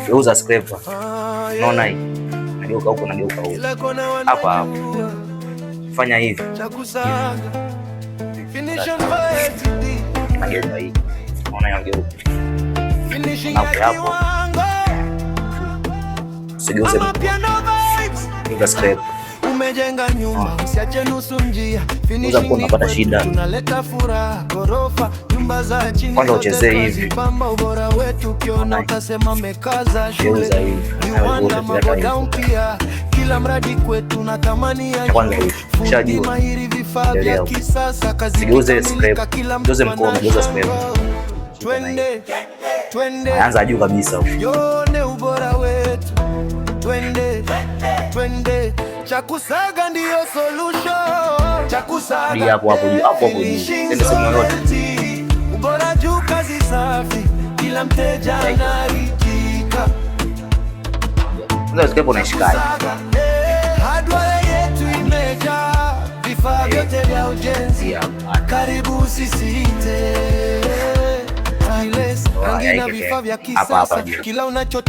Geuza scraper. Unaona hii? Nageuka huko, nageuka huko. Hapa hapa. Fanya hivi. Nageuka hii. Unaona inageuka. Hapo hapo. Usigeuze. Geuza scraper. Umejenga nyumba, usiache nusu njia. Unaweza kuwa unapata shida. Tunaleta furaha, ghorofa, nyumba za chini. Kwanza uchezee hivi. Pamba ubora wetu, ukiona utasema mekaza shule. Geuza hivi. Viwanda, magodown pia, kila mradi kwetu na thamani ya Kwanza juu. hivi. Fundi Ushajua. mahiri, vifaa vya Endelea. kisasa, kazi Sigeuze ikikamilika, scraper. kila mtu Geuze mkono, geuza scraper. anashangaa. Twende, twende. Anza juu kabisa huko. Yone ubora wetu, twende twende, Chakusaga ndiyo solution. Chakusaga Hadi hapo hapo juu, hapo hapo juu. Sende sehemu yoyote. Ubora juu, kazi safi, kila mteja anaridhika. Kwanza scraper unaishikaje? Chakusaga, hardware yetu imejaa vifaa vyote vya ujenzi. Hapa. Karibu usisite. Tiles, rangi na vifaa vya Hapa hapa kisasa, juu. kila unacho